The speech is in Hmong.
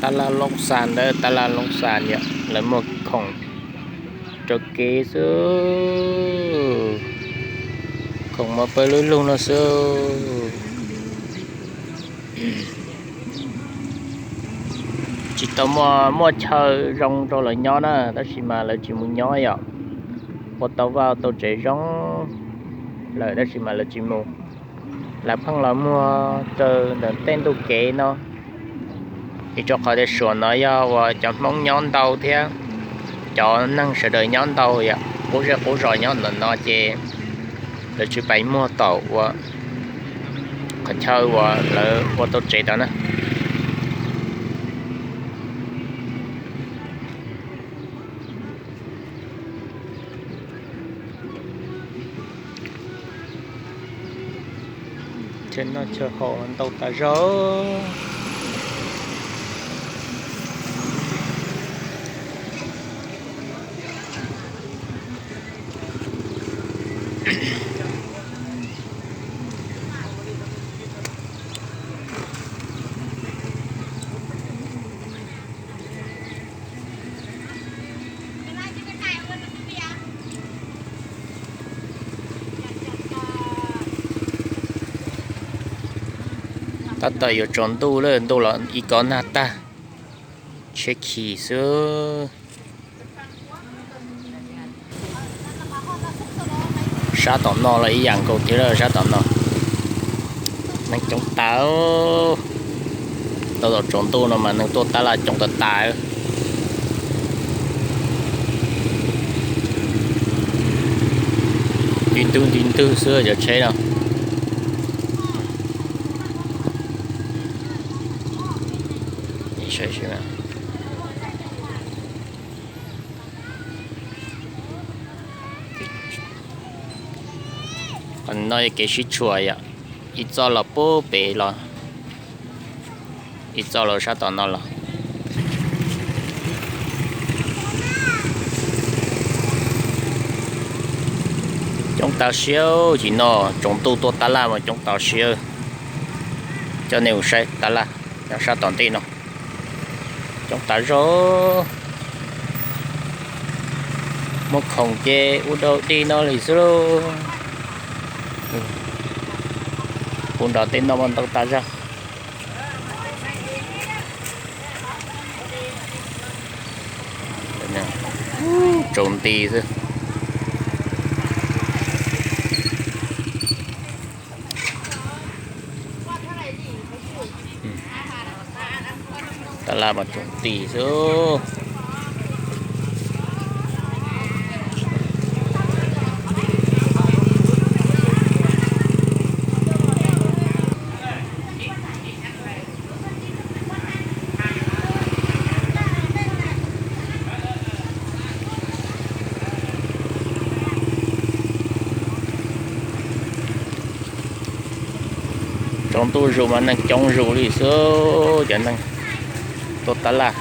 Tab laj Looj Xas ntawd, tab laj Looj Xas yom, lawv muag khoom rau kev xwb, khoom mas pawg lug lug no xwb. Tsis tau muaj, muaj chaw zoo rau lawv nyob na, tab sis mas lawv tsis mus nyob yom. Ua tau vaj tau tsev zoo lawm tab sis mas lawv tsis mus. Lawv pheej los muag rau ntawm tej ntu kev no, vim rau qhov tias saum no yog uas cov Hmoob nyob ntau thiab cov neeg sawv daws nyob ntau yom, qub zej qub zos nyob ntawm no ces lawv tsis pais muag tom uas qhov chaw uas lawv ua tau tsev tod na. Chaw noj chaw haus ntau tas zog. Tab tom yuav tsaus ntuj lawm, ntuj los ib kob nag tag, tsheb khi xwb. Sab tom no los ib yam nkaus thiab, sab tom no neeg coob tas. Tau tom tsaus ntuj no mas neeg tuaj tab laj coob tas tas. Nti ntwg nti ntwg xwb cov tsheb no. Qhov no yog kev sib tshuam yom, ib txoj los puag pem los, ib txoj los sab tom no los. Coob tas siab, cim no tsaus ntuj tuaj tab laj mas coob tas siab. Coj nej mus saib tab laj nyob sab tom ntej no, coob tas zog. Muag khoom ces ua dog dig no li xwb lauj. Puv nrov tej no mas ntau tas zog. Tsaus nti xwb. Tab laj mas tsaus nti xwb. Tsaus ntuj zus mas neeg coob zus li xwb, cov neeg tuaj tab laj.